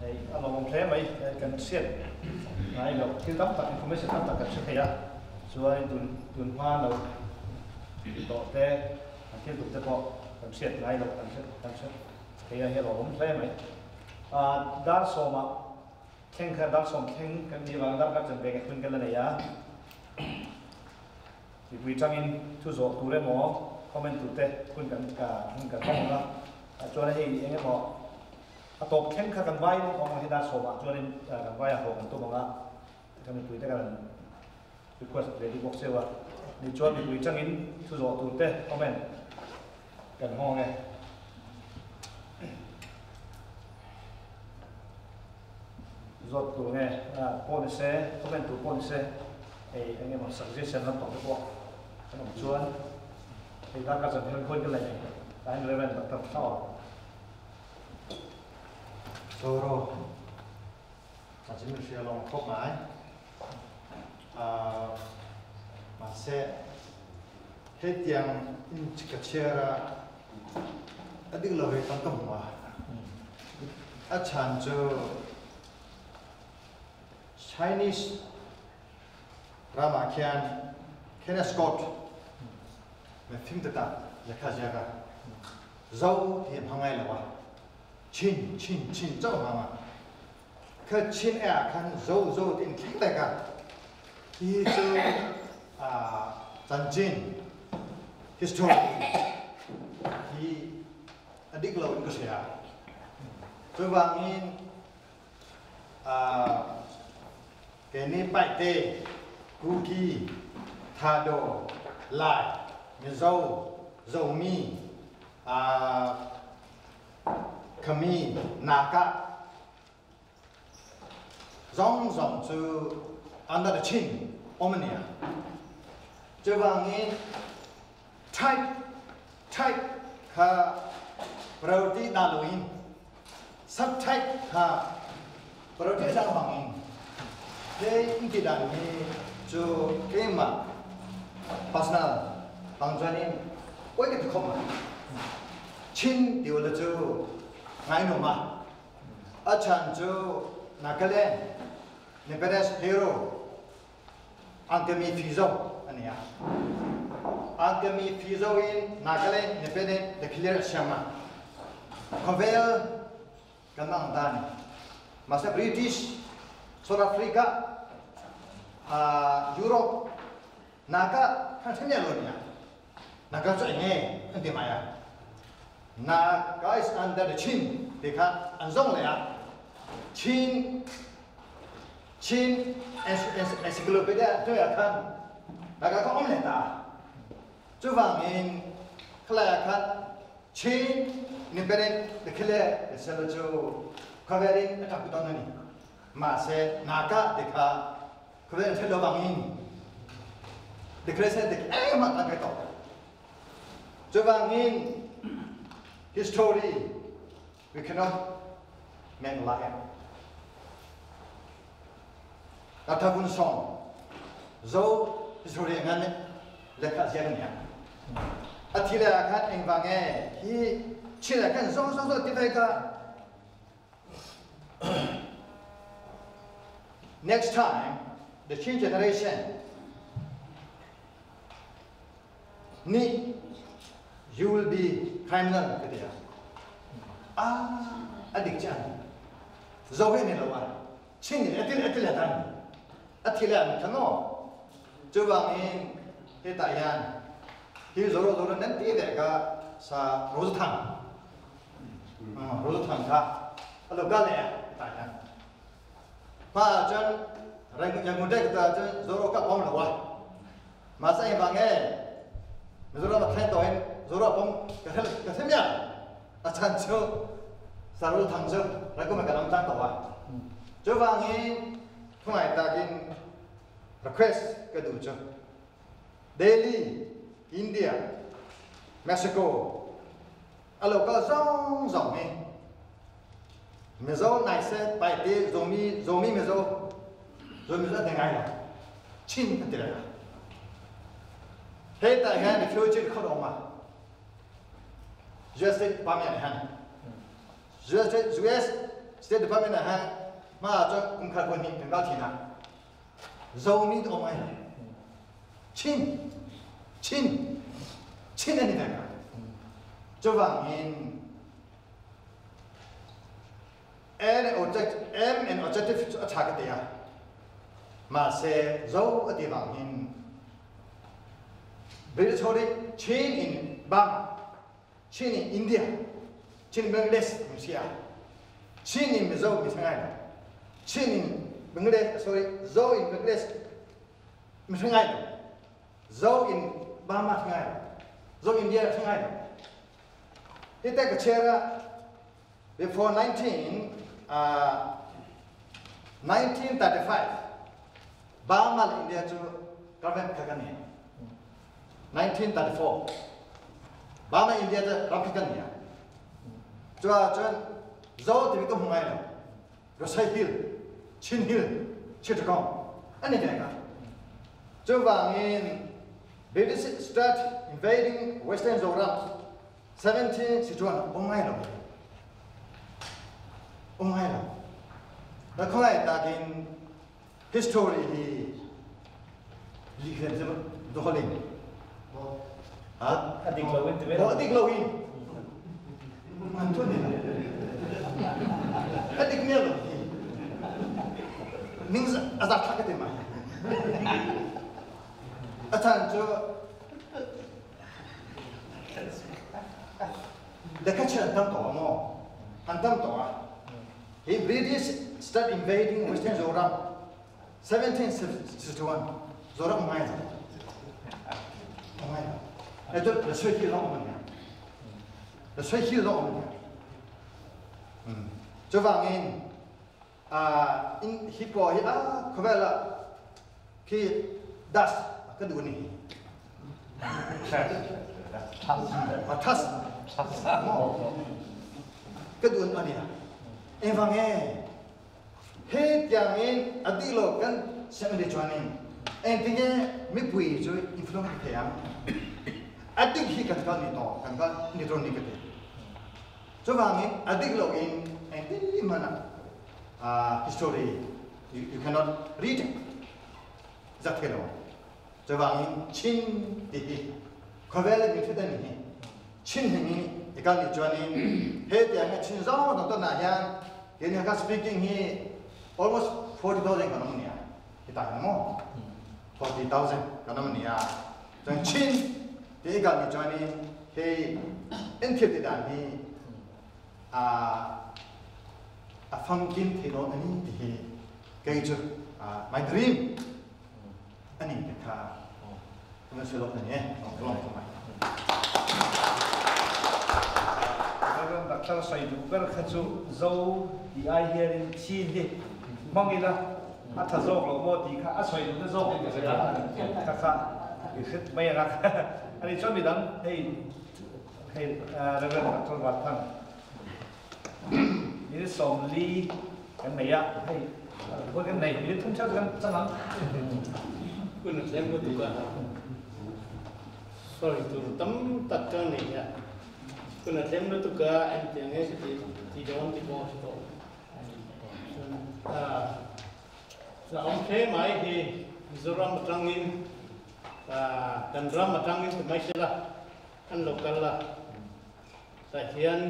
Hei a lawmawm hle mai, kan hriat ngai loh thil tam tak information tam tak kan hre thei a, chuanin tun tun hma lo tawh te an thil tum te pawh kan hriat ngai loh kan hre kan hre thei a hi a lawmawm hle mai. Dar sawmah thleng kha dar sawm thleng kan nih avangin dar kar chan ve nghet hun kan la nei a. Mipui tangin thu zawh tur emaw comment tur te hun kan hun kan hmang ang a, chuan hei eng emaw a tawp thleng kha kan vai awm ang hi dar sawmah chuanin kan vai a haw kan tum ang a, kan mipui te kan han request ve duh bawk cheu a, ni chuan mipui tangin thu zawh tur te comment kan hmang ang e. Zawt tur nge pawh ni se, comment tur pawh ni se, hei eng emaw suggestion lampang te pawh kan awm chuan hei darkar chan hian khawi ka la nei tah hian Rev. Doctor Thlauh Zoro, chanchin min hria lawng khawp mai. Mahse, hetiang in ka chhiar a, A dik lo hi tam ka hmu a. A chhan cu Chinese ram ah khian Kenneth Scott mifim taktak lehkha ziak a zo ti a hmang ngai lo a chin chin chin cho hmang a kha chin e ah khan zo zo ti in thleng lek a hi cu chanchin history hi a dik lo in ka hria. Cuvangin kei Paihte, Kuki, Thado, Lai, Mizo, Zomi, Khami, Naga Zong zong cu under the chin om an ia. Cuvangin type type kha priority dah loin subtype kha priority dah bangin he in ti dan hi cu keimah personal bang in oi ka ti khom Chin ti ula cu ngai num ah A chan cu Nagaland Nepalese hero Angkami Fizo an i ah. Angkami Fizo in Nagaland Nepalese declare a siam ah khawvel kan ang dan masa British South Africa Europe Naga kan thanya lo nia Naga cu enge an ti mai ah Naga is under the chin ti kha an zong le ah Chin Chin Encyclopedia tu ah khan Naga ka om le ta cuvangin khalai ah khan Chin independent the khile selo cu khawvel in a ṭap don ani mahse Naga ti kha khawvel ṭhelo bangin declaration dik engmah kan kai tok cuvangin history we cannot make lie Dr. Vun Song zo history ngan lekha zian ni a thi le ah khan engwang e hi chile khan zo zo zo ti ve ka Next time, the Chin generation, ni you will be criminal ka ti ah a dik chan zo he ni lo a chin ni atil atil tan a thil an thano chuwang in he ta yan hi zoro zoro nan ti ve ka sa roz thang Rul thang kha a lo kal leh ta hian hma cun Yangon dek ta cun Zoro ka pom lo wa ma sa in bang e Mizoram a thain to in Zoro pom ka thel ka them ya a chan chu sarul thang chu rakum ka lam tang to wa chu wangin thungai takin request ka du chu Delhi India Mexico A lo kal zong zong hi Mizo nai se paite Zomi Zomi Mizo Zomi Mizo te ngai lo Chin an ti lai He ta hian refugee kho dong ma USA pa mi han USA US State Department ah han ma chuan kum khat voi hnih kan kal thin a. Zomi te om ai lo. Chin, Chin, Chin an i vek a. Cuvangin N object, M and objective cu a ṭha ka ti a. Mahse zo a ti vang hin British ho nih Chin in Burma, Chin in India, Chin in Bangladesh an si a. Chin in Mizo mi ngai lo. Chin in Bangladesh, sorry, Zo in Bangladesh mi ngai lo. Zo in Burma ngai lo. Zo India ngai lo. Hi te ka share ah before 19 1935 Burma le India cu government kha kan ni 1934 Burma India cu ram kha kan ni cu ahcun Zo timi ka hmu ngai lo Rosai Hill Chin Hill Chittagong an i vek ah cuvangin British start invading Western Zoram 17 Sichuan um ngai lo um ngai lo na khawngai takin history hi likhen chu doholing ha a dik lo in a dik lo in man thun ni a dik mel lo hi ning azak thak ka te mai a chan cu Lekha an tam tawh maw? An tam tawh ah. Hi British start invading Western Zoram 1761 Zoram ngai lo. Ngai lo. Ito la soi hi long man ya. La soi hi long man ya. Chuvangin in hi po hi a khawvel ah khi das ka duh ni thas ka duh ani a engvang e he tiang in adi lo kan sem le chuan in engtinge mipui chu influence thei ang adik hi kan kal ni to kan kal ni ron ni ka te Chuvangin a dik loin engtin hmanh ah history you cannot read it. Zat thei lo. Chuvangin Chin ti hi khawvel mi thut ani hi Chin hing hi ikal ni chuan in he tiang hi Chin zong dong ton ah hian kei ni speaking hi almost 40,000 kan um nia hi ta mo 40,000 kan um nia chuan Chin ti ikal ni chuan in Hi in thil ti dan hi a famkim thei dawn ani ti hi kei cu my dream ani te kha kan si lo ni e long mai. Reverend Dr. Sai du ber kha chu zo ti ai hian in chin hi mong ila a tha zawk lo maw ti kha a sawi duhna zawk in ka hria kha kha i hrit mai ang a ani chuan midang hei hei Reverend Doctor Vanthang minute 40 kan nei a hei hun kan nei minute thum theuh chu kan chang ang. Hun a tlem lutuk a, sawi tur tam tak ka nei a, hun a tlem lutuk a engtiang nge ka ti dawn tih pawh a hre tawh. Sa awm hle mai hi Mizoram atangin kan ram atangin ti mai sela an lo kal a, tah hian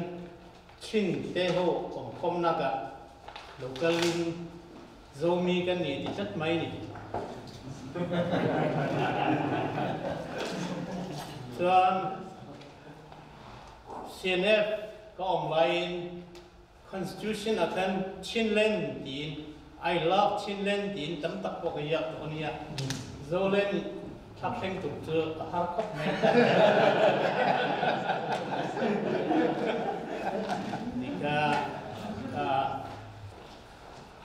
Chin te ho awmkhawmnak ah lo kalin Zomi kan ni ti tlat mai ni. Chuan CNF ka awm laiin Constitution ah khan Chinland tiin I love Chinland tiin tam tak pawh ka iak tawh a nia. Zoland thlakthleng tuk cu a har khop mai. Nika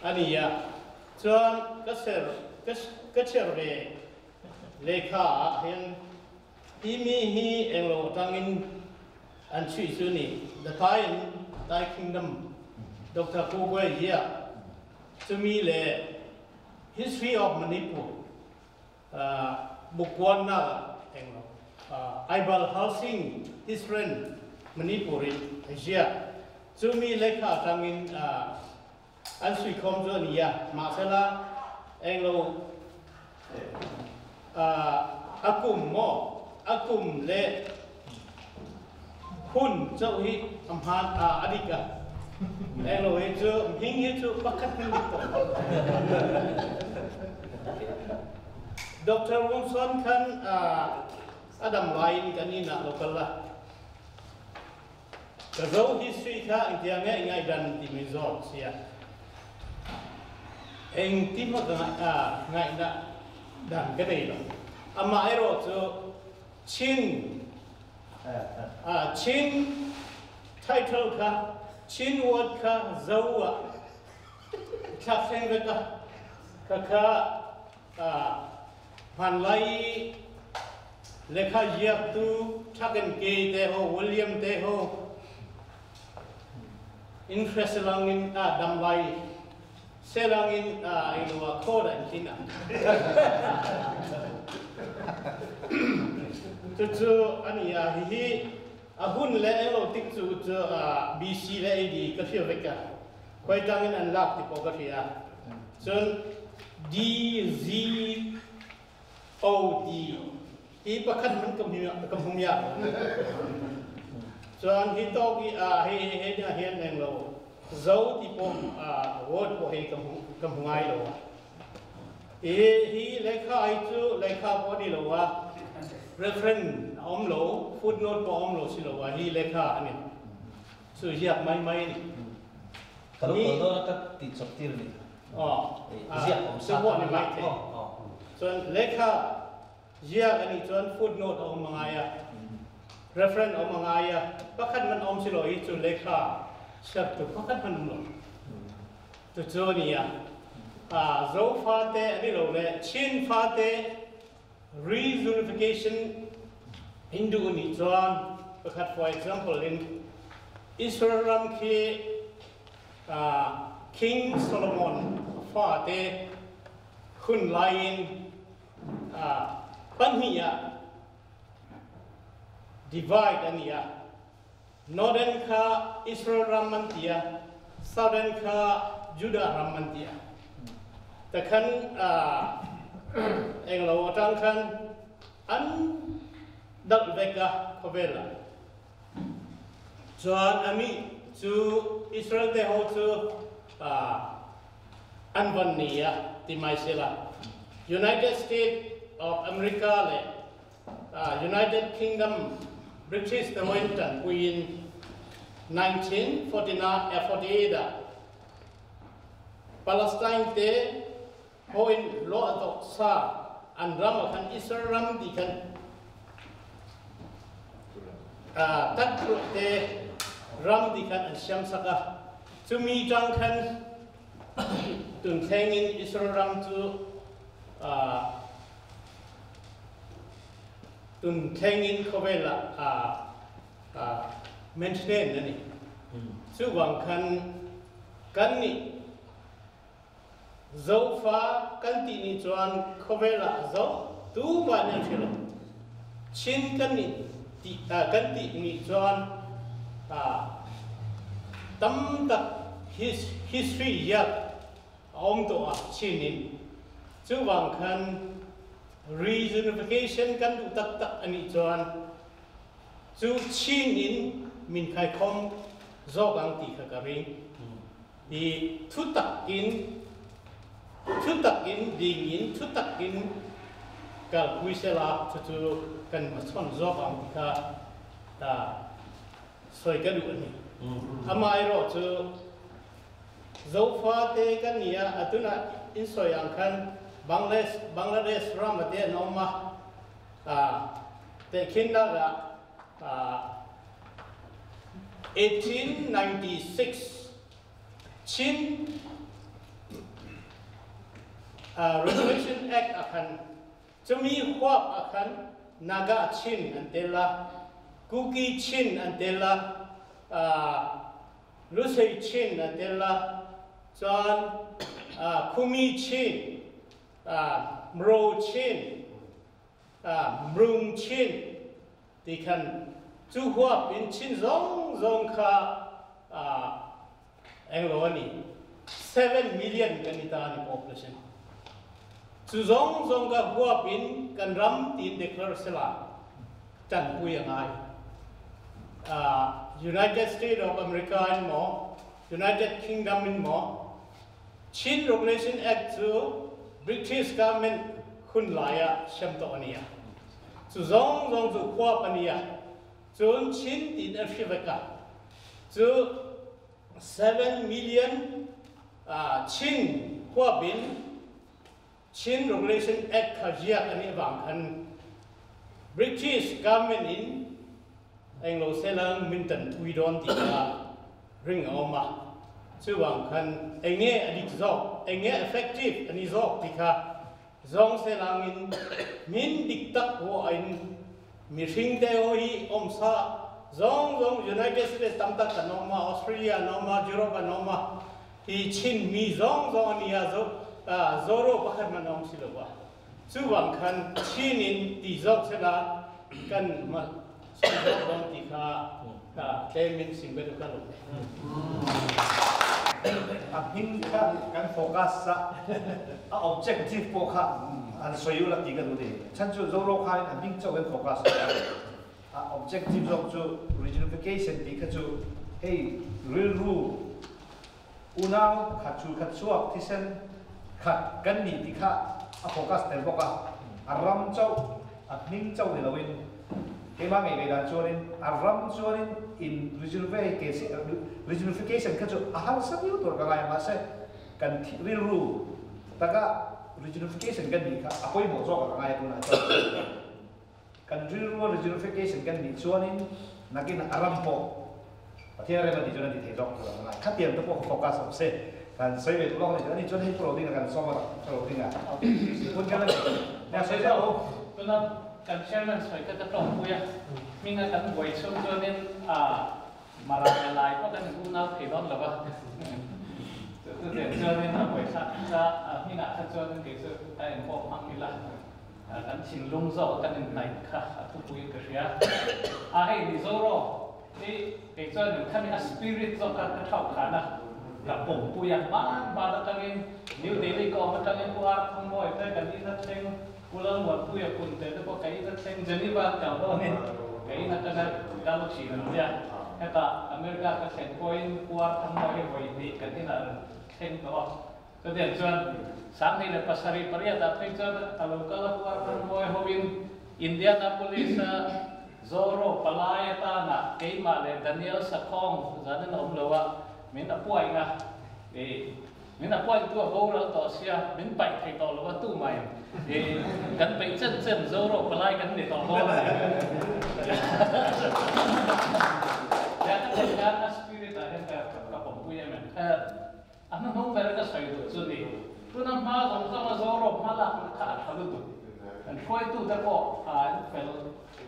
a ni a. Chuan ka ser ka cher ve lehkha ah hin timi hi englo atangin an chuih cu ni The Thai and Thai Kingdom Dr. Pu Guai Jia cumi le History of Manipur bukkuannak englo Aibal Housing His Friend Manipur in Asia cumi lehkha atangin. An suikhawm chu a ni a, mahsela englo a kum maw a kum leh hun chauh hi a hmaan a dik a, englo hi chu hming hi chu pakhat hming dik tawh lo. Doctor Wongson khan a dam laiin kan inah lo kal a. Ka zo history kha engtia nge i ngaihdan ti mai zawk sia. Engti hma ka ngaihna dan ka nei lo. Amaherawh chu Chin Chin title kha Chin word kha Zo ah thlak thleng vek a, kha kha Hmanlai lehkha ziaktu Tuck and Kay te ho, William te ho in hre selangin a damlai selangin a eiloa khaw dah in thin a. Cucu a ni a, hihi a hun le englo tik cu cu BC le AD ka hria vek a. Khuai tangin an lak ti pawh ka hria. Cun D Z O T hi pakhat hmanh ka hmu miah. Cun hi tawk i hi he nih hian eng lo zo ti pawh word pawh hi ka hmu ngai lo. Hi hi lehkha ai cu lehkha pawh ni lo a reference a um lo, footnote pawh a um lo si lo a hi lehkha ani. Cu ziak mai mai ni. Ka lo kal dawn a ka ti chawp tir ni. Ziak awm sa ka ni mai thei. Chuan lehkha ziak ani chuan footnote a awm angai a. Reference awm angai a. Pakhat man awm si lo hi chu lehkha siak tu pakhat man um lo. Tu chu ani a. Zofa te ani lo le Chin fa te Reunification Hindu nih chuan pakhat for example in Israel ram khi King Solomon fate hun lai in pahnih ah divide an i a. Northern kha Israel ram an ti a, Southern kha Judah ram an ti a. Takhan englo atang khan an dalh vek a khawvel ah. Chuan ami cu Israel te ho cu an van ni a ti mai sela. United States of America le United Kingdom British te hoin ṭanpui in 1948 ah Palestine te hoin law a tok sa an ram ah khan Israel ram ti khan tat te ram ti khan an siam sak a cumi ṭang khan tun thleng in Israel ram cu Tun thleng in khawvel ah mention a ni. Chuvang khan kan nih Zofa kan ti ni chuan khawvel ah zo tumah nih an hria lo. Chin kan nih ti kan ti ni chuan tam tak history ziak a um tawh ah Chin in cuvang khan reunification kan duh taktak a nih chuan cu Chin in min khai khom zawk ang ti kha ka ring. I thutak in thutak in ding in thutak in kalpui sela cucu kan hmachon zawk ang ti kha ta soi ka duh a ni. Amaherawh cu Zofate kan ni a, atunah in sawi ang khan Bangladesh, Bangladesh ram ate an awm a, tehkhinnak ah 1896 Chin Reservation Act ah khan cumi huap ah khan Naga Chin an tel a, Kuki Chin an tel a, Lusei Chin an tel la, cun Khumi Chin, Mro Chin, Mrung Chin ti khan cu huap in Chin zong zong kha englo ani. 7 million kan ni ta ni population. Chu zong zong ka huap in kan ram tin declare sela chan pui angai. United States of America in mo, United Kingdom in mo, Chin Regulation Act chu British government khun laya sem to ania. Chu zong zong chu khuap ania. Chun Chin tin a hriveka. Chu 7 million Chin khuapin Chin Regulation Act khajia ani wang khan British government in Anglo selang mintan pui don ti ka ring oma chu wang khan enge adik zok enge effective ani zok ti kha zong selang in min dik tak ho in mi hring te ho hi om sa zong zong United States tam tak noma Australia noma Europe noma hi Chin mi zong zong ani ya zo zoro pakhat man om silowa chu wang khan Chin in ti zok sela kan ma zong ti kha ka tlemin sing be ka lo a hing kha kan focus sa a objective po kha an soyu la ti ka du de chan chu zoro kha an hing chau kan focus a objective zok chu regionification ti kha chu hey real rule unau kha chu kha chuak thi sen kha kan ni ti kha a focus tel boka a ram chau a hing chau ni lawin ke ma ngai dan chuanin a ram chuanin in regionification kha chu a har sa viu tur ka ngai ma se kan real rule taka regionification kan ni kha apoi mo zo ka ngai tu na kan real rule regionification kan ni chuanin nakin aram po pathian re ma ti chuan ti thei jok tur ka ngai kha tiam to po focus om se kan sei ve tulong ni ani chuan hei pro ding kan som pro ding a kun kan na sei zo tu na kan chairman soi ka ta tong puya mi nga kan boi chung chuanin a marang lai ko kan u na thei don lo ba tu te chuanin a boi sa sa mi nga kha chuanin ke chu ta en ko phang ni la kan chin lung zo kan in nai kha tu pui ka ria a hei ni zo ro ni ke chuanin khami a spirit zo ka thau kha naกับผมปุยบ้านบ้านตั้งเองนิวเดลีก็มาตั้งเองกูอาร์ทั้งหมดแต่กันนี่นั่นเองกูเล่าหมดปุยคุณแต่ตัวไก่นั่นเองเจนีวาเก่าตัวนี้ไก่นั่นก็ได้ดาวฉีนั่นเนี่ยแต่อเมริกาก็เซ็นโอยกูอาร์ทั้งหมดไว้นี่กันนี่นั่นเซ็นตัวตัวเดียวจนสามนี่เลยภาษาริปริยาตัดไปจนตลกก็กูอาร์ทั้งหมดฮวินอินเดียนาโพลิสโซโรปลายตานะไก่มาเลยดานิเอลสักคงจานนั้นอมเลวะmin apuai nga e min apuai tu bo ral to sia min pai thei to lo tu mai e kan pe chen chen zo ro palai kan ni to ho ya ta kan a spirit a hen ka ka pom pui em a na nong ber ka soi du chu ni tu na ma zong zong zo ro ma la kha tha lu tu an thoi tu ta ko a fel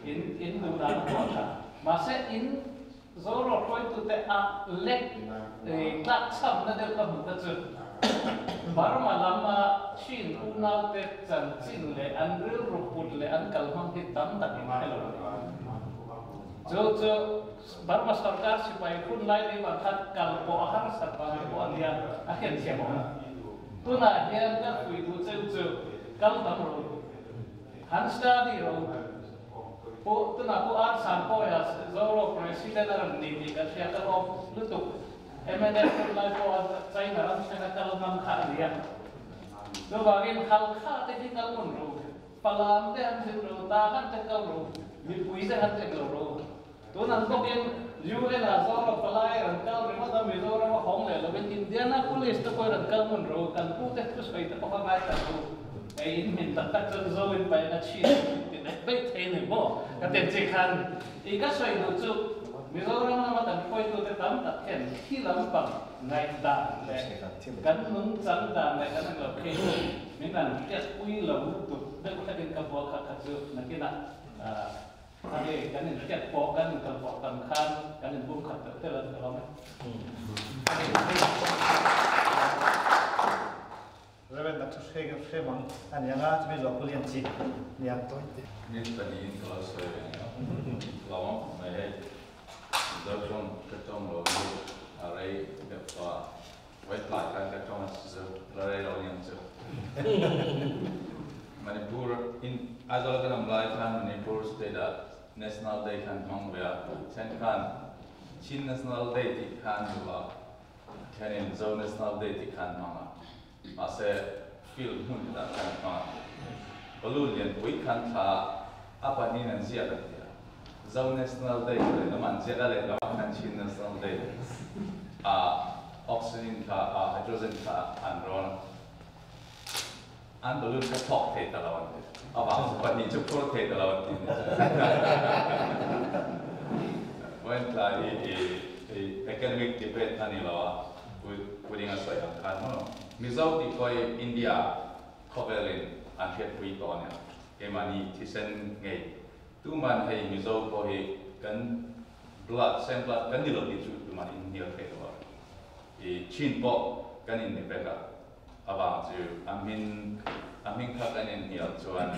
in in du da ko tha ma se in zoro thoi tu te a lek tlak cham na deuh ka hmu ta chu Burma lama Chin unau te chan chin le an ril ru put le an kal hmang hi tam tak in hello chu chu Burma sarkar sipai khun lai le ma khat kal po a har sat ba po ania a hian thiam awm tuna hian ka pui du cheu chu kal tam ro han study ro po tuna po ar san po ya zoro president ar ni ni ka sia ka lo lutuk MNF lai po China ram sena kal ngam kha ania do wangin khal kha te hi kal mun ro palam te han sin ro ta han te kal ro mi pui te han te kal ro tu nan ko bien UN a zoro palai ran kal ri ma da Mizoram a hong le lo ben Indianapolis to ko ran kal mun ro kan pu te tu soi te po ka ngai ta ro ei in min tak tak chon zo in pai na chi ti ne bai thei ne mo ka ten che khan i ka soi du chu Mizoram na ma tan phoi tu te tam tak khen khi lam pang ngai da le kan nung chang da le kan lo khe min an ke pui lo tu de ko takin ka bo kha kha chu na ki na a ane kan in ke po kan in kal po tam khan kan in bum khat te la ka lo me Reverend Dr. Sheikh Shemang an yanga chmi zo kulian chi niang toy te ni tani in class lawang mai he zo chong ka chong lo arei de pa Wait lai kan ka tong chu la rei lo niang chu. Manipur in Aizawl kan awm lai khan Manipur state ah National Day khan hmang ve a, then khan Chin National Day tih khan duh a, thenin Zo National Day tih khan hmang a, mahse field hmun hetah khan hmang a. Balloon lianpui khan thla a pahnihin an ziak an ti a, Zo National Day lehlam an ziak a, lehlamah khan Chin National Day a oxygen kha hydrogen kha an rawn an balloon kha thawk thei ta lo an ti. Avang chu pahnih chu phur thei ta lo an ti ni chu. Vawiin tlai hi i academic debate a ni lo a, pudding a sawi ang khan maw. Mizo tih pawh hi India khawvelin an hriatpui tawh a nia. Keimahni thisen ngei tuman hei Mizo pawh hi kan blood, same blood kan ni lo tih chu tuman inhnial thei lo a. I chin pawh kan inni vek a. Avang chu a hmin a hming kha kan inhnial chuan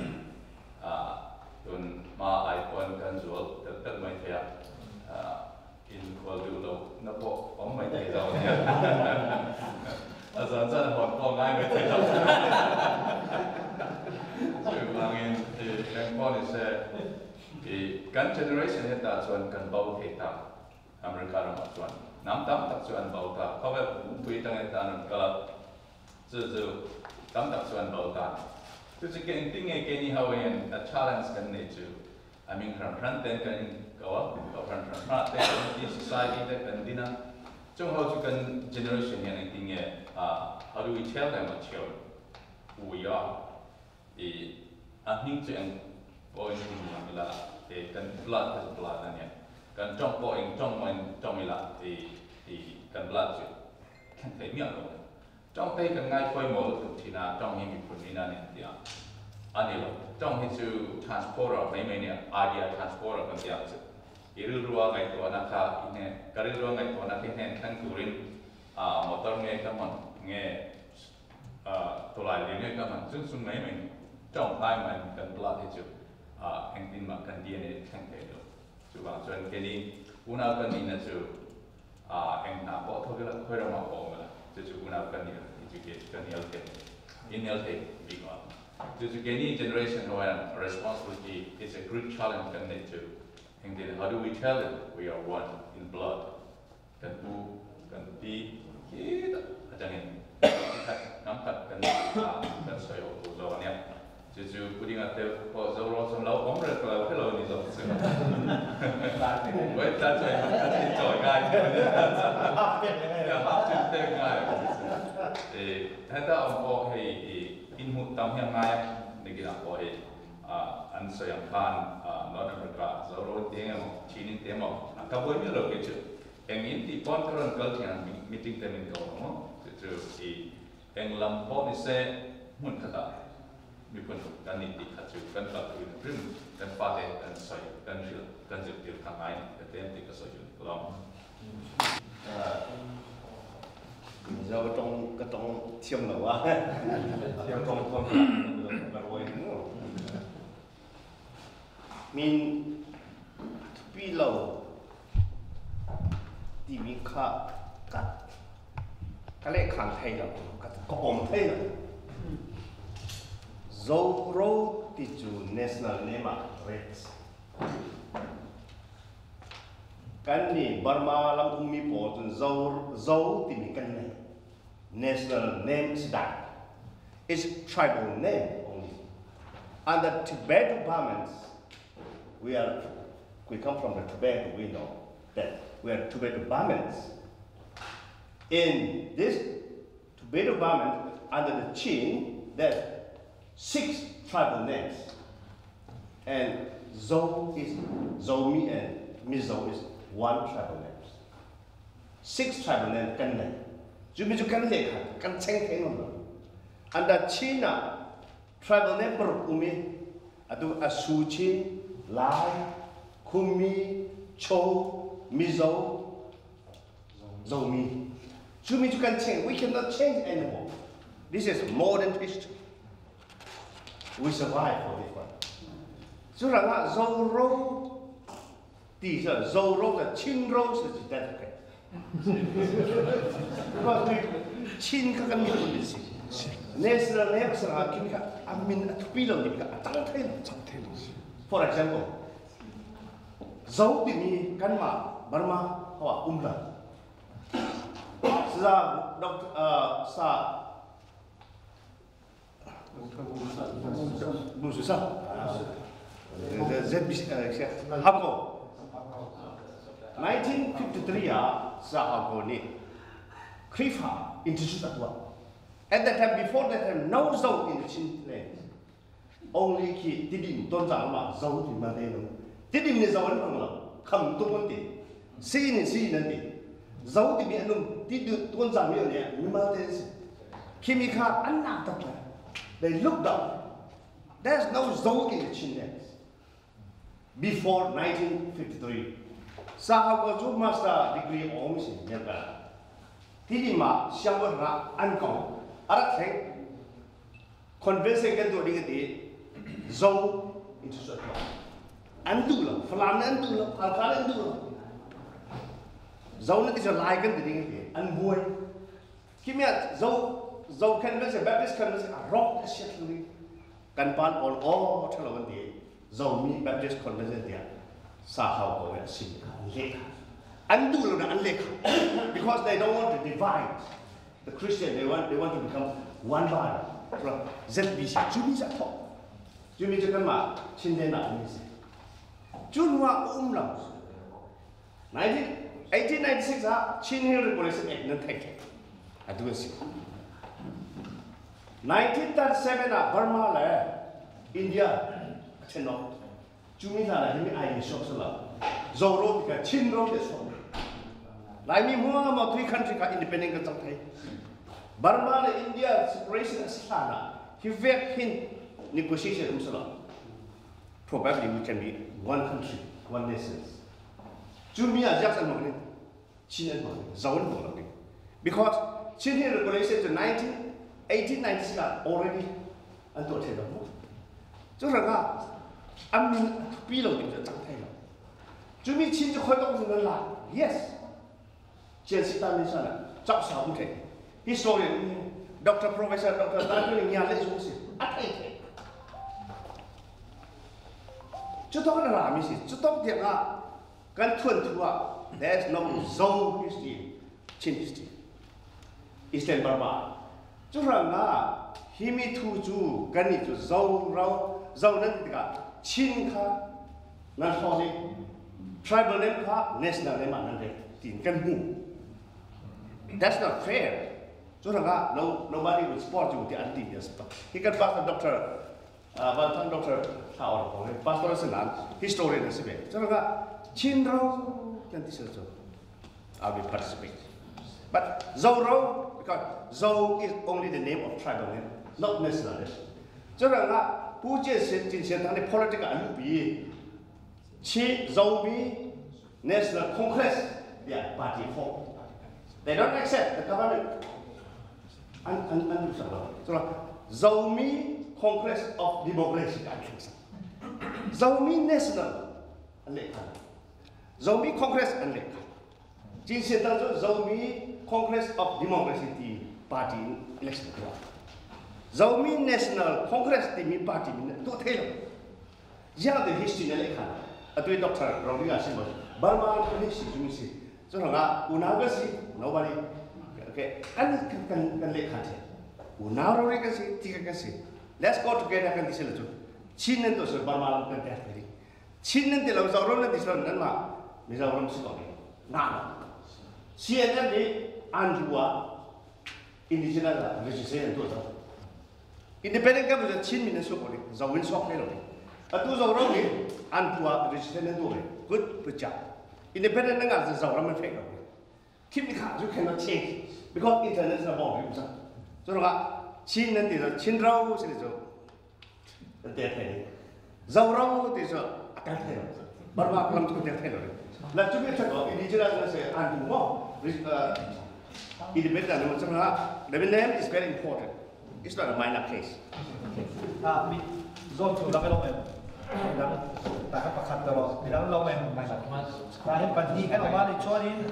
tun hma ai pawn kan zual telh telh mai thei a, inkhual duh loh na pawh awm mai thei lo ania. A zan zan hawn pawh ngai mai thei lo. Chuvangin engpawh ni se kan generation hetah chuan kan bo thei ta. America ramah chuan hnam tam tak chu an bo ta. Khawvel pumpui atangin ta an rawn kal a, chu chu tam tak chu an bo ta. Chu chu engtin nge keini ho hian a challenge kan nei chu a hming hran hran ten kan in ko a, ko hran hran hran te kan ti society te kan din a, chung ho chu kan generation hian engtin nge how do we tell them a chhiau we are I a hming chu eng pawhin hming lam ila i kan blood kha chu blood a nia, kan tawng pawh eng tawng maw in tawng ila i i kan blood chu thleng thei miah lo a ni. Tawng te hi kan ngai pawimawh lutuk thin a, tawng hi miphun ina a ni an ti a, a ni lo. Tawng hi chu transporter mai mai nia, idea transporter kan ti ang chu. I rilrua ngaihtuahna kha i hnen, ka rilrua ngaihtuahna kha i hnen thleng turin motor nge ka hman nge Tawlai leh nge ka hman chung chung mai mai tawng ai mai kan blood hi chu engtin mah kan DNA thleng thei lo. Chuvang chuan keini unau kan nihna chu eng hna pawh thawk ila khawi ramah pawh awm ila chu chu unau kan nih ang tih chu kei chu ka hnial thei inhnial thei bik lo. Chu chu keini generation ho hian responsibility is a great challenge kan neih chu engtin how do we tell them we are one in blood. Kan pu, kan pi khi tak atangin khat hnam khat kan a kan sawi awk tur zawk ania. Chu chu pudding a tel pawh zo rawh chuan lo awm reng lo hre lo ni zawk chu. Wait ta chawi han khat hi chawi ngai thei ania. Hap chu pek ngai. E heta awm pawh hei i inhmuh tam hi a ngai a, nikinah pawh hei an sawi ang khan North America zo rawh in ti eng emaw, Chin in ti emaw a ka buai miah lo kei chu. Eng in tih pawn ka rawn kal thian meeting te min ko ang aw chu chu i eng lam pawh ni se hmun khatah miphun kan nih tih kha chu kan kal pui rim rim kan fate kan sawi kan hrilh kan zirtir kha ngai ni ka tlem tih ka sawi chu ni ka lawm. Mizo ka tawng ka tawng thiam lo a. Thiam tawng tawng ka ruai mu. Min thupi lo timi kha ka ka lehkhan thei lo, ka ka pom thei lo. Zoro ti cu national name ah Reds. Kan nih Burma lam ummi pawl cun Zo Zo timi kan nei. National name si dah. It's tribal name only. And the Tibetan Burmans, we are we come from the Tibet, we know that we are Tibetan Burmans. In this Tibetan Burman, under the Qin, there's six tribal names. And Zo is Zomi and Mizo is one tribal names. Six tribal name kan nei. Cu mi cu kan lehkha kan cheng theng ngam lo. Under Chin ah tribal name paruk um i atu Asu Chin, Lai, Khumi, Cho, Mizo, Zomi. Cu mi cu kan cheng. We cannot change anymore. This is modern history. We survive for this one. Cu rangah Zoro ti cu Zoro le Chin ro si cu that okay. Because we Chin kha kan mi phun min si. National name sa khi kha amin athupi lo ni kha atang thei lo. Chang thei lo. For example, Zo timi kanmah Burma hawa um la. Sa Dr. Sa Bu sa ZBC Hako 1953 ah sa Hako nih Khrihfa introduce a tuah. At that time, before that time, no Zo in the Chin land. Only khi Tidim ton zang ma Zo ti ma te no. Tidim ni Zo an hmang lo. Kham tung an ti. Si ni si nan ti. Zo ti mi anum ti du ton zang mi ne mi ma te si. Khi mi kha an nak tak la. They looked up. There's no Zo in the Chin lands. Before 1953. Sa ha ko chu master degree ong si ne ba. Tidim ma siang wa ra an ko. Arak theng convincing kan tu ding ti Zo introduce to an du lo Falam an du lo Halkha an du lo Zo na ti lai kan ti ding ti an buai kimia Zo Zo convince Baptist convince a rock a shit li kan pan all all thalo kan ti Zo mi Baptist convince ti sa hau ko ya sin le an du lo na an le because they don't want to divide the Christian, they want to become one body. ZBC, chu mi za tho. Chu mi chu kan ma chin de na mi si. Chu nuwa lo. 1896 ha Chin Hill Regulation Act nan thai. Adu si. 1937 ha Burma le India chen no. Chu mi la la mi ai shok sa la. Zo ro ka Chin ro de so. Lai mi mua ma three country ka independent ka chang thai. Burma le India separation as he vek hin negotiation sala. Probably we can be one country, one nation. Chu mi a jak san mo ni Chin an mo Zo an mo because Chin Hill Regulation to 1896 already an to the mo. Chu ra ga am pi lo ni chang thai lo. Chu mi Chin chu khoi tong zin la. Yes. 见识大面上了，早上不提。Historian, Doctor Professor, Doctor 大个人家那东西，啊对对。这当个哪咪是？这当点啊，跟吞吐啊，There's no Zo history, Chin history, Eastern Burma。就是啊，希米土著跟你就 Zo 绕 Zo 那个 Chin 卡，那说的 tribal name 卡，national name 啊，那个顶根木。That's not fair. So no, nobody will support you with the anti yes. He can pass the doctor, one doctor, pastor is an historian is a So Chin Rao can this also. I will participate. But Zo Rao, because Zo is only the name of tribal name, not national. So 不见是进行他的 political 安比，其 Zo 比 National Congress, yeah, party form. They don't accept the government. So, Zomi Congress of Democracy. Zomi National. Zomi Congress. Zomi Congress of Democracy Party election. Zomi National Congress Party. The history. Doctor Burma history. So nobody okay kan le kha una ro re ka si ti ka si let's go together kan ti se lo chin nen to se Burma lam kan ta ri chin nen te lo zo ro nen ti so nan ma mi zo rom si ko na na CNN ni anjua indigenous registration to zo independent ka bu chin min so ko ni zo win sok ne lo a tu zo ro ni anjua registration to re good good job. Independent nga zo ram fake lo. Keep the you cannot change because international boundary. So ga chin nan ti zo chin rao si zo de thai. Zo rao ti zo akan thai lo. Barwa kalam chu de thai lo. La chu mi tha ko indigenous se an du mo independent no chang the name is very important. It's not a minor case. Ah mi zo chu la ka lo em. Ta ka pakhat da ro mi dang lo em. Ta hem pan hi kan oma ni chuanin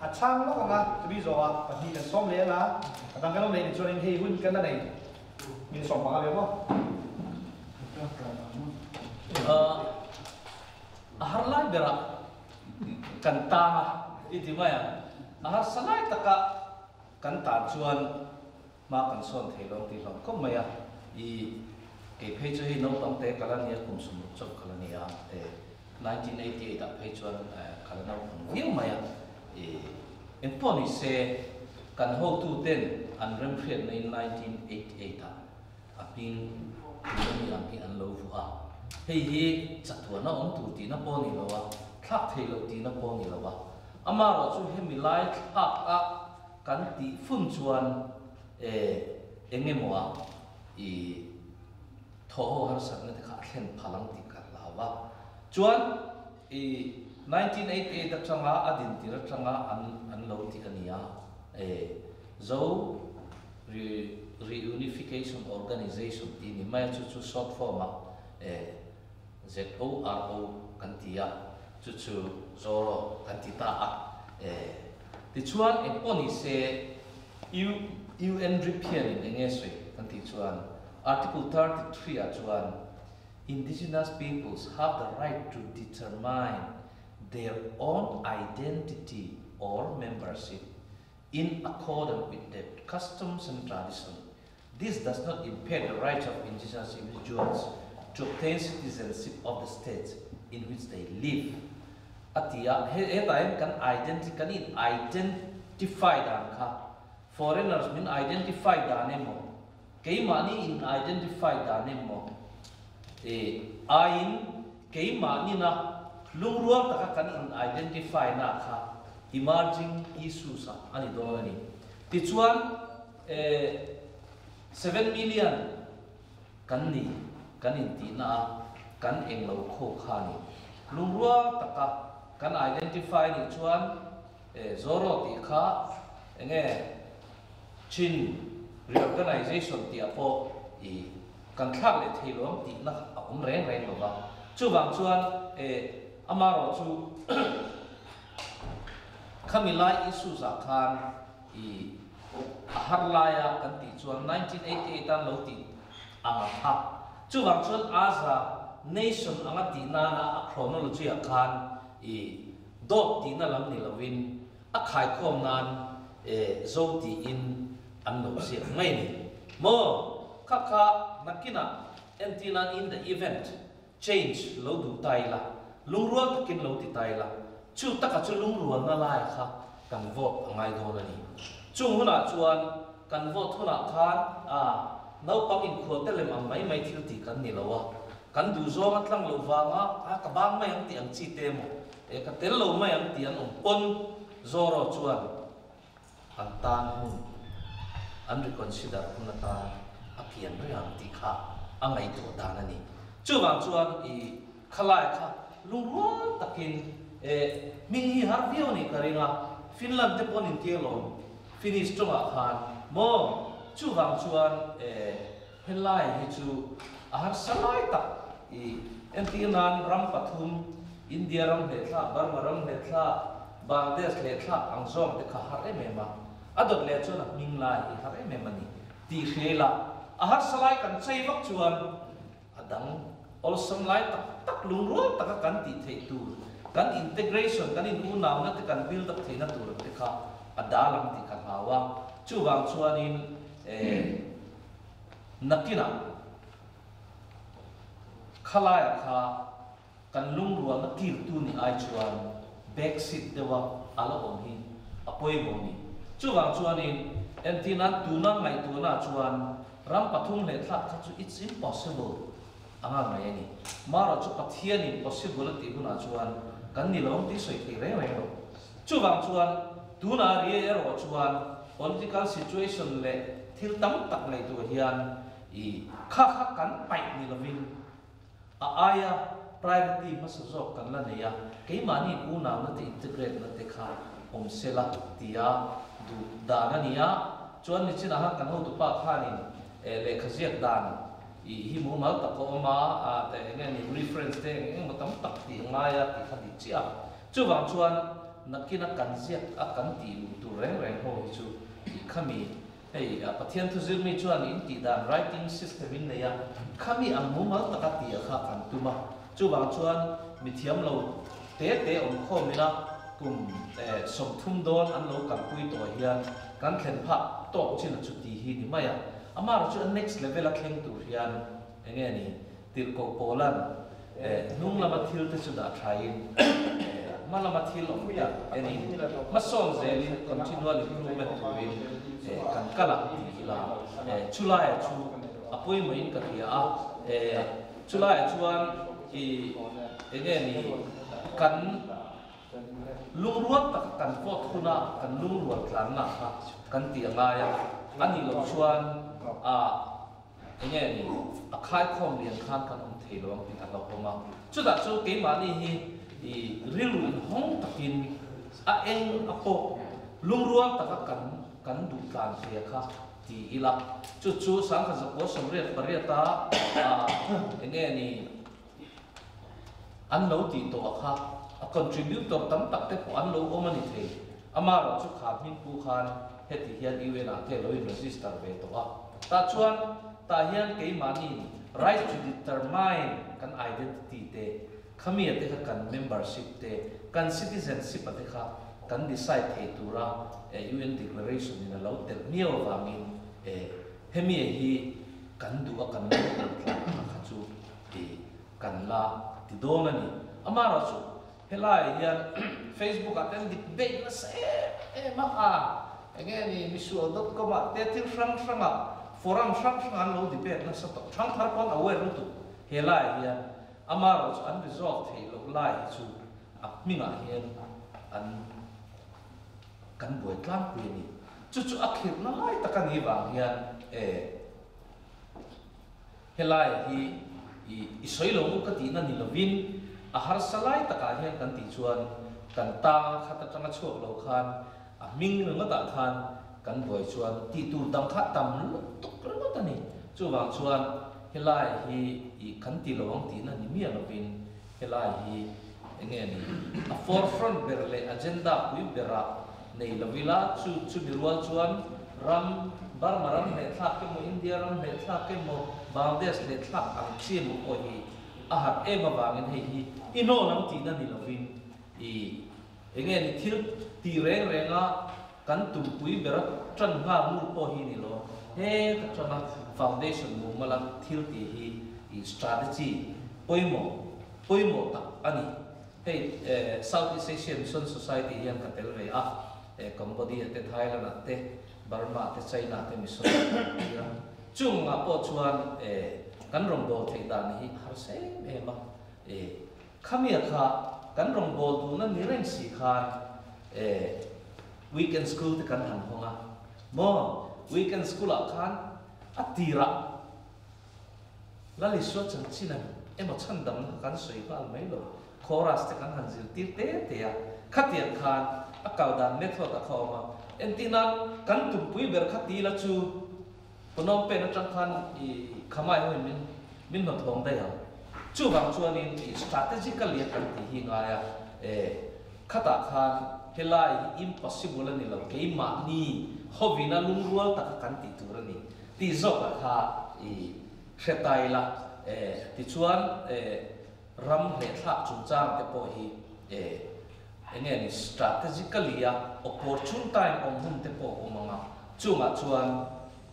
A chhang lawk anga chumi zawhah pahnih kan sawm leh anga a dang kan awm leh ni chuanin hei hun kan la nei min sawm panga ve maw? A har lai berah kan tang a i ti mai ang. A harsa lai taka kan tan chuan hma kan sawn thei lo ang tih hlauh khawp mai a. I kei phei chu hei naupang te ka la nia kum sawmruk chauh ka la ni a. 1988 ah phei chuan ka la naupang viau mai a. I engpawh ni se kan hotu ten an remhriatna in 1988 ah a hming tuna mi ang hi an lo vuah a. Hei hi chatuan a awm tur tihna pawh a ni lo a, thlak thei loh tihna pawh a ni lo a. Amaherawh chu hemi lai thlak a kan tih fun chuan e eng emaw ah i thaw ho harsatna te kha a thlen phal ang tih ka hlau a. Chuan i 1988 atanga a din tir atanga an an lo tih a ni a, e Zo Re Reunification Organization tih ni mai a, chu chu short form ah e ZORO kan ti a, chu chu Zoro kan ti ta a. E tichuan engpawh ni se U UN rip hianin eng nge sawi kan tih chuan Article 33 ah chuan Indigenous peoples have the right to determine their own identity or membership in accordance with their customs and tradition. This does not impair the rights of indigenous individuals to obtain citizenship of the state in which they live. A ti a, he hetah hian kan identi kan in identify dan kha foreigners min identify dan emaw, keimahni in identify dan emaw eh aiin keimahni na lungrual taka kan in identify na kha emerging issues ah a ni dawn a ni. Tichuan eh 7 million kan ni kan intihna a kan englo kho kha ni. Lungrual taka kan identify nih chuan eh Zoro tih kha enge Chin reorganization tih ah pawh i kan thlak leh thei lo ang tihna a awm reng reng lo va. Chuvang chuan eh amarawh chu khami lai issues ah khan i a har laia kan tih chuan 1988 an lo tih ang a kha. Chuvang chuan as a nation anga tih nana a chronology ah khan i dawt tihna lam ni lovin a khaikhawm nan e Zo tiin an lo ziak mai ni maw? Kha kha nakinah entirnan in the event change lo duh ta ila, lungrual takin lo ti ta ila, chu taka chu lungrualna lai kha kan vote a ngai dawn a ni. Chung hunah chuan kan vote hunah khan a naupang inkhual te lem ang mai mai thil tih kan ni lo a, kan duh zawng a tlang loh vanga a ka bang mai ang tih ang chi te emaw e ka tel lo mai ang tih an awm pawn Zoro chuan an tan hun an reconsider hun atan a kian reng ang tih kha a ngaihtuah dan a ni. Chuvang chuan i khalai kha lungrual takin e hming hi har viau a nih ka ring a, Finland te pawh an intir lo Finnish tawngah khan maw? Chuvang chuan e helai hi chu a harsa lai tak i entir nan ram pathum India ram hleh thlak, Burma ram hleh thlak, Bangladesh hleh thlak ang zawng te kha har em em a, a dawt leh chuan a hming lai hi har em em a ni tih hria ila a harsa lai kan chei vak chuan a dang awlsam lai tak tak lungrual taka kan tih theih tur kan integration kan in unauna te kan build up theihna tur te kha a dal ang tih ka hlau a. Chuvang chuanin eh nakinah khalaia kha kan lungrualna kirtu ni ai chuan backseat deuha a la awm hi a pawimawh ni. Chuvang chuanin entirnan tuna ngaihtuahna chuan ram pathum hleh thlak kha chu it's impossible anga ngai a ni. Mara chu Pathianin possible a tih hunah chuan kan ni lo ang tih sawi thei reng reng lo. Chuvang chuan tuna ria erawh chuan political situation leh thil tam tak ngaihtuah hian i kha kha kan paih ni lovin a aia priority hmasa zawk kan la nei a, keimahni unauna te integrate na te kha awm sela tia duh dan a ni a. Chuan nichinah khan kan hotupa khanin lehkha ziak dan i hi mumal tak a awm a, te eng nge ni reference te eng eng emaw tam tak tih a ngai a tih kha dik chiah a. Chuvang chuan nakina kan ziak a kan tih luh tur reng reng ho hi chu tih khami hei Pathian thu zir mi chuan in tih dan writing system in nei a, khami ang mumal taka tih a kha kan tum a, chuvang chuan mi thiam lo te te awm khawm ila kum 30 dawn an lo kalpui tawh hian kan thlen phah tawk chin a chu tih hi ni mai a, amaherawhchu a next level a thleng tur hian enge ni Tirhkoh Paulan hnung lama thil te chu dah thain hma lama thil awm te enin hmasawn zelin continual improvement turin kan kal ang tih ila chulaiah chu a pawimawhin ka hria a, chulaiah chuan i enge ni kan lungrual taka kan vote huna kan lungrual tlanna kha kan tih a ngai a, a nih loh chuan a. Enge ni, a khaikhawm lian khan kan awm thei lo ang tih a hlauhawm a. Chutah chu keimahni hi i rilru inhawng takin a eng a pawh lungrual taka kan kan duh tlan thei a kha ti ila. Chu chu sangkhat zakua 88 a enge ni an lo tih tawh a kha a contributor tam tak te pawh an lo awm a ni thei. Amaherawh chu kha hmingpu khan heti hian UN ah te lo in register ve tawh a. Tah chuan tah hian keimahni right to determine kan identity te, khamia te kha kan membership te, kan citizenship a te kha kan decide thei tura UN declaration in a lo telh miau avangin hemia hi kan duh a kan lo telh tlang kha kha chu kan la ti dawn a ni. Amaherawhchu Helai hian Facebook ah ten dik beih nasa em em a, a enge ni misual dot com ah te thil hrang hrang ah forum hrang hrang an lo debate nasa tawh, thangthar pawn aware lutuk helai hian amaherawh chu an resolve theih loh lai hi chu a hmingah hian an kan buai tlangpui a ni. Chu chu a khirhna lai tak a ni vang hian e Helai hi i i sawi lo u ka tihna ni lovin a harsa lai takah hian kan tih chuan kan tang khat atanga chhuak lo khan a hming ringawtah khan kan buai chuan tih tur dang kha tam lutuk ringawt a ni. Chuvang chuan helai hi i kan ti lo ang tihna ni miah lovin helai hi enge ni a forefront ber leh agenda pui berah nei lo ila chu chumi rual chuan ram Burma ram hlehthlak emaw India ram hlehthlak emaw Bangladesh hlehthlak ang chi emaw pawh hi a harh em avangin hei hi i hnawl ang tihna ni lovin i enge ni thil tih reng renga kan tumpui bera tan nghal ngur pawh hi ni lo heta tanga foundation mumala thil tih hi i strategy pawimawh pawimawh tak a ni. Hei South East Asia Mission Society hian ka tel ve a, Cambodia te, Thailand ah te, Burma te, China te mission kan tir a. Chung ah pawh chuan kan rawngbâwl theih dan hi a harsa em em a. Khamia kha kan rawngbâwl duhna ni reng si khan weekend school te kan han hawng a. Maw weekend school ah khan a tirah Lal Isua chanchin a emaw chhandamna kha kan sawi nghal mai lo, chorus te kan han zirtir te te a, khatiang khan a kal dan method a kha awm a, entirnan kan tumpui ber kha ti la chu Phnom Penh atang khan i khamai hoin min min hnawthawng daih ang. Chuvang chuanin i strategically a kan tih hi ngai a, e khatah khan helai hi impossible a ni lo, keimahni hovina lungrual taka kan tih tur a ni. Tih zawkah kha i hre ta ila e, tichuan e ram hlehthlak chungchang te pawh hi e enge ni strategically a opportune time awm hun te pawh awm ang a, chungah chuan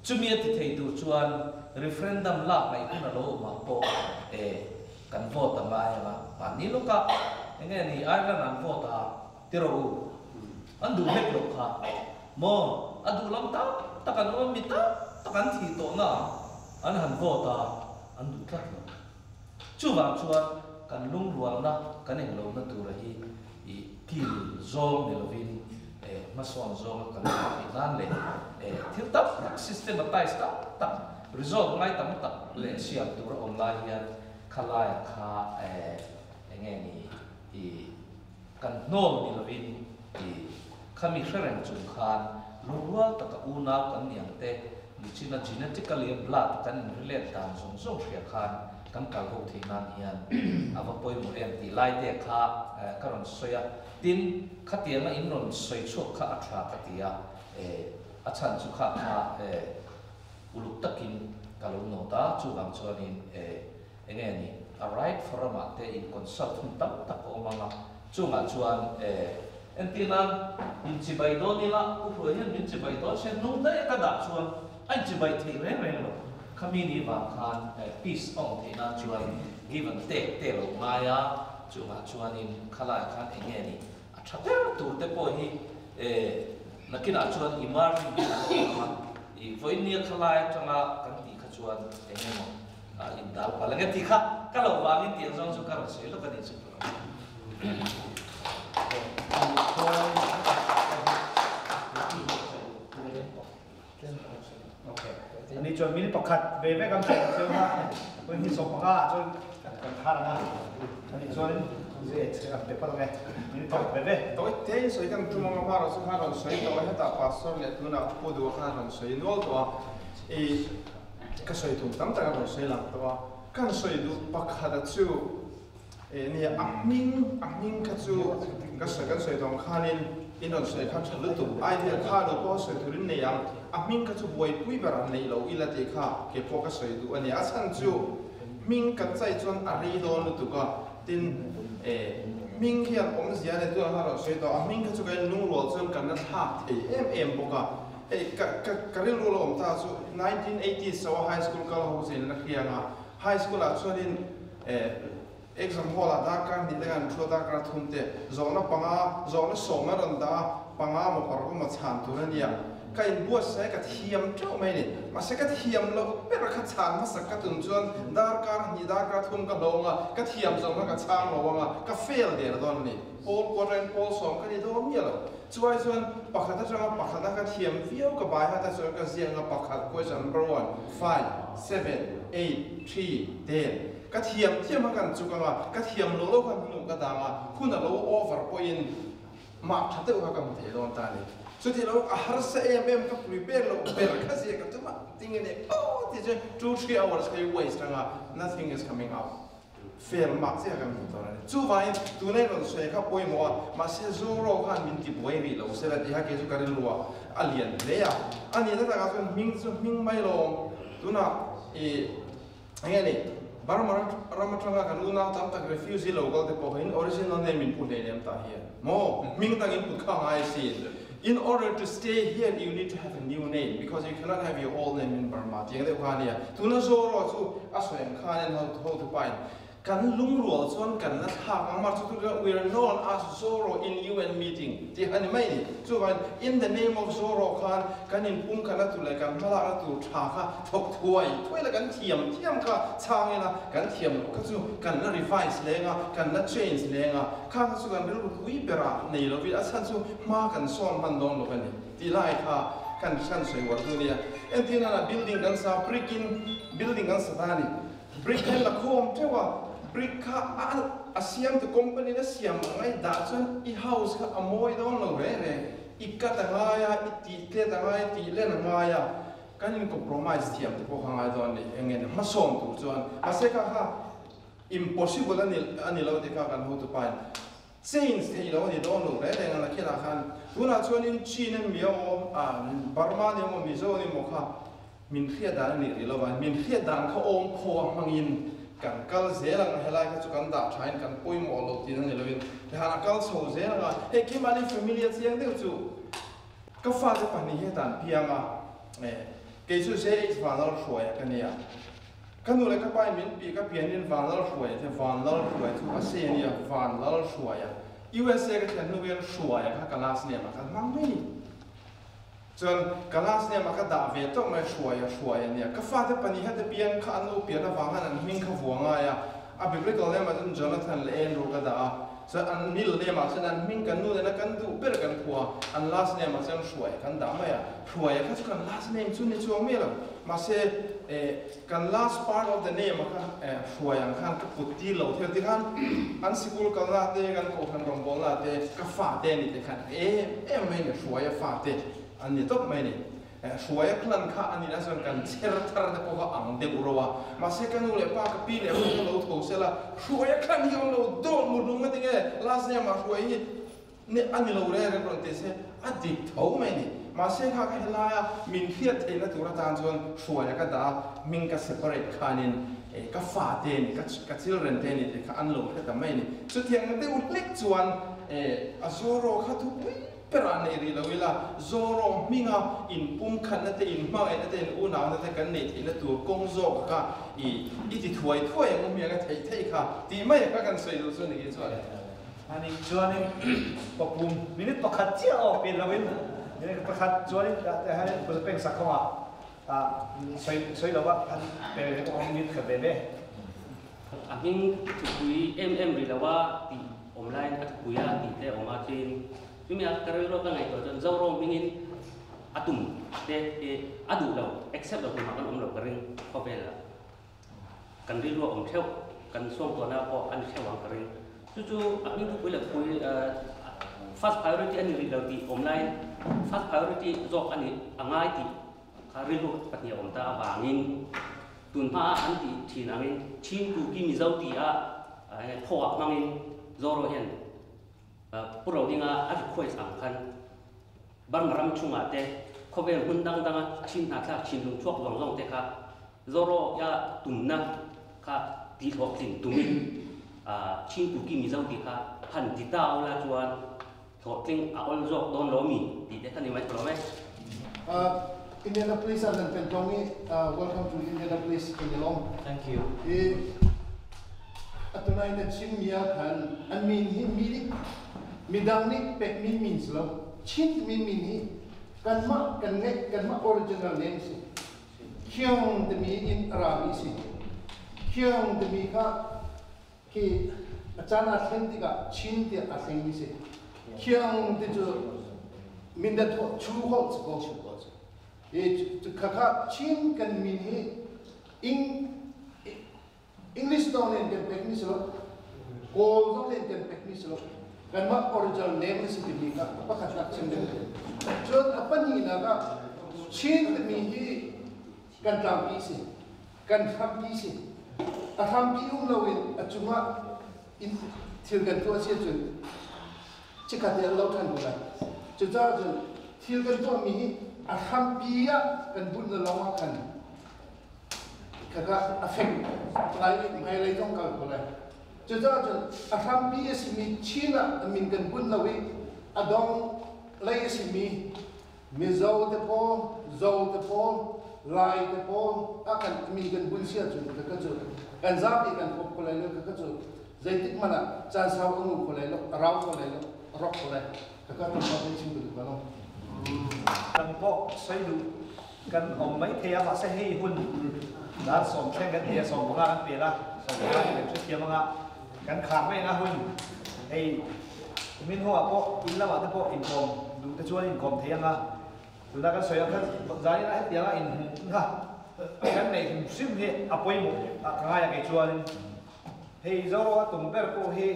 chumi a ti thei tur chuan referendum lak ngaih hun a lo awm ah pawh e kan vote a ngai ang a, mahni lawkah enge ni Ireland an vote a ti rawh u, an duh hlek loh kha maw? A duh lam tam tak an awm a, mi tam tak an thih tawhna ah an han vote a, an duh tlat lo. Chuvang chuan kan lungrualna kan englohna tura hi i kil zawng ni lovin hmasawn zawnga kan duh theih nan leh thil tam tak systematize tam tak resolve ngai tam tak leh siam tur a awm lai hian khalai kha enge ni i Kan hnawl ni lovin i khami hre reng chung khan lungrual taka unau kan ni ang te, nichina genetically a blood kan in relate dan zawng zawng hria khan kan kal ho theih nan hian a va pawimawh em tih lai te kha ka rawn sawi a. Tin, khatianga in rawn sawi chhuak kha a tha ka ti a, a chhan chu kha kha uluk takin ka lo note a, chuvang chuanin enge ni a right forum ah te in consult hun tam tak a awm ang a, chungah chuan entir nan in chibai dawn ila Pu Hruai hian min chibai dawn se hnung daih a ka dah chuan a in chibai theih reng reng lo, khami ni vang khan peace a awm theih nan chuan give and take te lo ngai a, chungah chuanin khalai khan enge ni a tha ber tur te pawh hi nakinah chuan emerging hi an awm ang a, i vawiin nia khalai atanga kan tih kha chuan enge maw A indal palh ang e tih kha ka lo vangin tih ang zawng chu ka rawn sawi lawk a nih chu. Ani chuan mil pakhat ve ve kan thawk ang cheu a, hun hi 15 ah chuan kan thar ang a, ani chuan zai chhe kan pe palh ang e, mil pakhat ve ve. Tawi te in sawi kan tum ang a, hmaraw chu khan rawn sawi tawh a, hetah pastor leh tunah Pu Duha khan rawn sawi nual tawh a, i Ka sawi tum tam tak a rawn sawi lang tawh a, kan sawi duh pakhat a chu eh nia a hming a hming kha chu ka sawi kan sawi tawh ang khanin in rawn sawi kha tha lutuk idea kha lo pawh sawi turin nei ang a hming kha chu buaipui ber an neih lo ila tih kha kei pawh ka sawi duh a nia a chhan chu hming kan chai chuan a rei dawn lutuk a tin eh hming hian awmzia nei tunah khan rawn sawi tawh a hming kha chu kan inlungrual chuan kan la thlak thei em em bawk a. Hei ka ka ka rilru lo awm ta chu 1980 so a high school kal ho zin la hriang a, high school ah chuanin eh exam hall ah darkar hnih te kan thu a darkar thum te zawhna panga zawhna sawm a rawn dah a panga maw paruk emaw chhan tur a nia ka inbuatsaih ka thiam teuh mai a ni mahse ka thiam loh ber kha chhan hmasak ka tum chuan darkar hnih darkar thum ka hlawng a ka thiam zawng kha ka chhang lo ang a ka fail der dawn a ni pawl quarter in pawl sawm ka ni dawn miah lo. Chuai chuan pakhat atanga pakhata ka thiam viau ka bai hat a chuan ka ziak anga pakhat question number one, five, seven, eight, three, ten ka thiam thiam kha kan chuk anga ka thiam lo lo khan hnuh ka dang a hun a lo over pawhin mah tha deuh kha ka hmu thei dawn ta a ni. Chuti lo a harsa em em ka prepare loh ber kha ziak ka tum a tinge nih aw tih chuan two three hours kha i waste anga nothing is coming out. Fel mak chiah kan hmu tur a ni. Chuvangin tuna i rawn sawi kha pawimawh a, mahse Zoro khan min ti buai rih lo sela tih kha kei chu ka rilru a, a lian hle a. A nihna takah chuan hming chu hming mai lo, tunah i eng nge ni, Burma ram atanga kan unau tam tak refugee lo kal te pawh kha in original name in pu hlei lem tah hian maw hming dang in put kha ngai asin. In order to stay here you need to have a new name because you cannot have your old name in Burma tih ang deuh kha a nia. Tuna Zoro chu a sawi ang khanin hotu pain kan lungrual chuan kan la thlak ang mar chu tu we are known as Zoro in UN meeting tih a ni mai ni. Chuvangin in the name of Zoro khan kan inpum khatna tur leh kan hmalakna tur tha kha thawk thuai thuai la kan thiam thiam kha chhang ila kan thiam loh kha chu kan la revise leng a kan la change leng a kha kha chu kan rilru pui berah nei lovin a chhan chu hma kan sawn hman dawn lo a ni tih lai kha kan hran sawi uar tu nia. Entir nana building kan sa brick in building kan sa ta a ni. Brick kha la khawm teuh a, brick kha a a siam tu company in a siam ang a i dah chuan i house kha a mawi dawn lo reng reng. I cut a ngai a, i tih tlet a ngai, i tih len a ngai a, kan in compromise thiam te pawh kha ngai dawn a ni. Eng nge ni hmasawn tur chuan mahse kha kha impossible a ni a ni lo tih kha kan hotupa in Change theih lo a ni dawn lo reng reng a nakhinah khan tunah chuanin Chin an mi emaw Burma ni emaw Mizo ni emaw kha min hriat dan a nih rih lo a, min hriat dan kha awm khaw a hmangin kan kal zel ang a, helai kha chu kan dah thain kan pawimawh lo tih a ni loin tihan a kal chho zel ang a, hei keimahni family a chiang deuh chu ka fate pahnih hi a dan piang a, kei chu JH Vanlalhruaia ka nia. Ka nu leh ka pa in min pi ka pian in Van Lalhruaia te Van Lalhruaia chu a se ania Van Lalhruaia USA ka thlen hnu hian Hruaia kha ka last name ah khan hmang mai ni. Chuan ka last name ah ka dah ve tawk mai Hruaia Hruaia ania. Ka fate pahnih kha te pian kha an lo pian avang khan an hming kha vua ngai a, a biblical name ah chuan Jonathan leh Andrew ka dah a, chuan an middle name ah chuan an hming kan nu nena kan duh ber kan phua an last name ah chuan Hruaia kan dah mai a, Hruaia kha chu kan last name chu ni chuang miah lo. Mahse eh kan last part of the name a kha eh hruai ang khan ka put tir lo thei ti khan an sikul kalna te kan kohhran rawngbawlna te ka fa te ani te khan em em mai ni hruai a fa te an ni tawp mai ni. Hruaia clan kha a nih na chuan kan chher thar te pawh kha ang deuh ro a. Mahse ka nu leh pa ka pi leh pu kha lo tho sela, Hruaia clan hi awm lo dawt mut lung nga tinge last name ah Hruai hi ne a ni lo reng reng rawn ti se a dik tho mai ni. Mahse kha ka helaia min hriat theihna tur atan chuan Hruaia ka dah a, hming ka separate khanin ka fa te ni, ka children te ni tih kha an lo hre ta mai ni. Chutiang deuh hlek chuan a Zoro kha thupui Perah nei rih lo ila, Zoro hminga inpumkhatna te, inhmangaihna te, in unauna te kan neih theihna tur kawng zawk kha i i ti thuai thuai ang u hmiang a theih theih kha tih mai kha kan sawi duh chu ni hi chuan. Ani chuanin pawpum minute pakhat chiah aw pin loin minute pakhat chuanin tihian kut a peng sak khawng a sawi sawi lova han pe ve pawh minute khat ve ve. A hming thupui em em rih loa tih awm laiin a thupui a tih te awm a chuin chumi a ka rilru ka ngaihtuah chuan Zoram hmingin a tum te hi a duh lo accept lo tumah kan awm lo ka ring khawvel ah kan rilru a awm theuh kan suangtuahna pawh a ni theuh ang ka ring chu chu a hming thupui leh thupui first priority a ni rih lo tih awm laiin first priority zawk a ni a ngai tih kha rilru pahnih a awm ta avangin Tun hmaa an tih thin angin Chin Kuki Mizo ti a thawhah hmangin Zoro hian Pu Rodinga a request ang khan Burma ram chungah te khawvel hmun dang danga Chin hnahthlak thinlung chhuak zawng zawng te kha Zoro ia tumna kha tihhlawhtlin tumin Chin Kuki Mizo tih kha han ti ta ula chuan Hlawhtling a awl zawk dawn lo mi tih te kha ni mai tawh lo e. Indianapolis ah nan pen tawng i welcome to Indianapolis kan i lawm. Thank you. I atunai na chim mi ah khan an min hi mi nih midang nih pekmi min si lo. Chin timi min hi kanmah kan ngeih kanmah original name si. Khiang timi in a rami si. Khiang timi kha Khi a caan aa thlen tikah Chin tiah aa thlengmi si. Khiang ti cu Mindat holh, Chu holh si ko. I khakha Chin kan min hi English tawng nen kan pekmi si lo, Kawl zong nen kan pekmi si lo. Kanmah original name na si timi kha pakhatnak chim ding. Cun a pahnihnak ah Chin timi hi kan tlangpi si. Kan hrampi si. A hrampi um loin a cungah in thil kan tuah si ahcun chikkhat te an lo ṭhan ko lai. Cucaah cun thil kan tuahmi hi a hrampi ah kan bunh na lawng ah khan khaka a fek lai i hmailei zong kal ko lai. Cucaah cun a hrampi a simi Chin ah a min kan bunh lo i a dong lei a simi Mizo te pawl, Zo te pawl, Lai te pawl a kan mi kan bun si ahcun ka cu kan zapi kan pop ko lai lo ka cu zeitik hmanh ah caan sau a ngu ko lai lo a rau ko lai lo a rawk ko lai ka ka tum pa chim ka duh lo. Kan pawh soi duh kan om mai thei a mahse hei hun dar sawm thleng kan ti a 15 kan pel a 15 kan thu thiam anga kan khar mai anga hun hei Min ho ah pawh in lamah te pawh inkawm duh te chuan inkawm thei ang a, tuna kan sawi ang khan zanin ah hetiang a inhmuh kha kan neih hrim hrim hi a pawimawh ah ka ngai a kei chuanin hei Zoro a tum ber pawh hi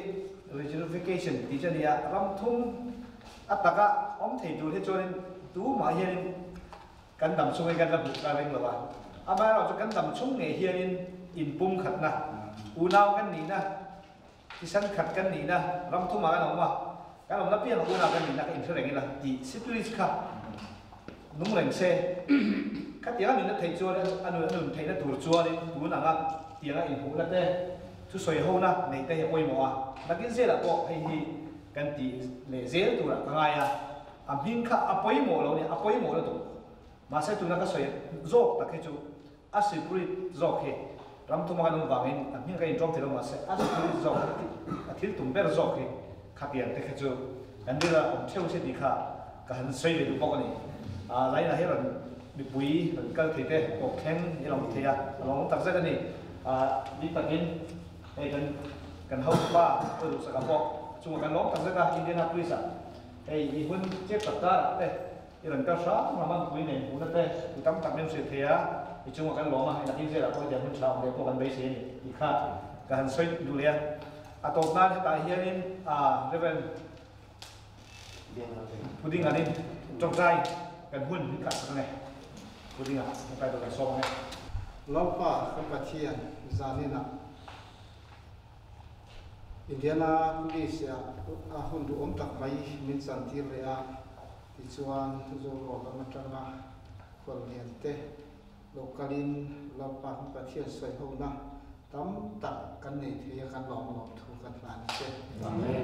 regenerification tih chu a ni a, ram thum a taka awm thei tur hi chuanin tumah hianin kan dam chhung hi kan la hmuh ka ring lo a, amaherawhchu kan dam chhung ngei hianin inpumkhatna unau kan nihna Thisen khat kan nihna ram thumah kan awm a, kan awmna piang a unau kan nihna kha inhre reng ila tih spirit kha nung reng se. Khatianga nunna theih chuan a nun theihna tur chuanin tun anga tianga inhmuhna te, thusawi hona neih te hi a pawimawh a. Nakin zelah pawh hei hi kan tih leh zel turah ka ngai a, a hming kha a pawimawh lo a ni, a pawimawh lutuk. Mahse tuna ka sawi zawk tak hi chu A spirit zawk hi ram thuma kan awm vangin a hming ka inṭawm thei lo mahse a spirit zawk a thil tum ber zawk hi khatiang te kha chu kan rilru ah awm theuh se tih kha ka han sawi ve duh bawk a ni. Laina hi rawn mipui rawn kal thei te pawh thleng i lo awm thei a, a lawmawm tak zet a ni. Ni takin hei kan kan house pa ka duhsak ah pawh chungah kan lawm tak zet a, Indianapolis ah hei i hun chep tak karah te I rawn kal hrang hrang a, mipui nen hmuhna te i tam tak min hrilh thei a, i chungah kan lawm a, hei nakin zelah pawh hetiang hun tha awm leh pawh kan beisei a ni tih kha ka han sawi duh leh a. A tawp nan hetah hianin Rev. Puding anin tawngtai kan hun min kah sak ang e. Pu Dinga tawngtai tur kan sawm ang e. Lalpa kan Pathian zaninah Indiana Police ah a hun duhawm tak mai min chantir leh a, tichuan Zoroa lam atanga khuallian te lo kalin Lalpa kan Pathian sawihona tam tak kan nei thei a kan lawm lawm thu kan hlan a che.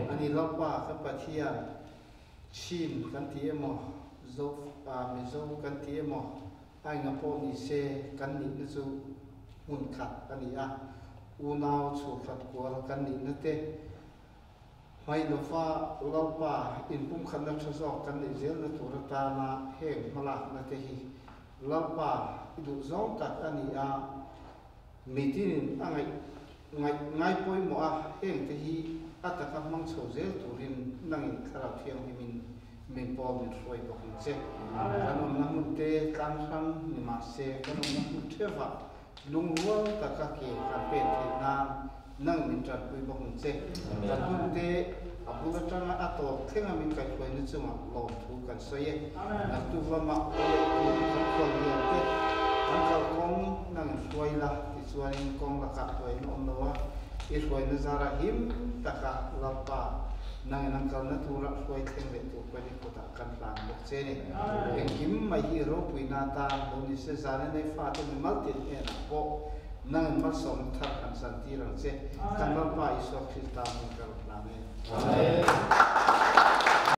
Ani Lalpa kan Pathian Chin kan ti emaw Zo Mizo kan ti emaw Ainga pawh ni se kan nihna chu hmun khat a ni a, unau chhurkhat kual kan nihna te hmai lova Lalpa inpumkhatna tha zawk kan neih zelna tur atana heng hmalakna te hi Lalpa i duh zawng tak a ni a, mitinin a ngaih ngaih ngai pawimawh a, heng te hi a taka hmang chho zel turin nangin Thlarau Thianghlimin min pawl min hruai bawk ang che. Kan awmna hmun te tlang hrang ni mah se kan awmna hmun theuhah lungrual taka ke kan pen theih nan nang min tanpui bawk ang che. Kan hun te a bul atanga a tawp thlenga min kaihhruaina chungah lawmthu kan sawi e. Naktuk lamah haw leh tur kan khual lian te kan kalkawng nang in hruai la tichuanin kawng lakah hruaina awm lo a, i hruaina zara him taka Lalpa nangin an kalna tura hruai thleng leh tur pawhin i kutah kan hlan bawk che ni. Engkim mai hi ropuina atan lo ni se zan in ei fate mi maltin hnenah pawh nangin malsawmna thar kan chantir ang che. Kan Lalpa Isua Krista hming ka rawn hlan e. Amen.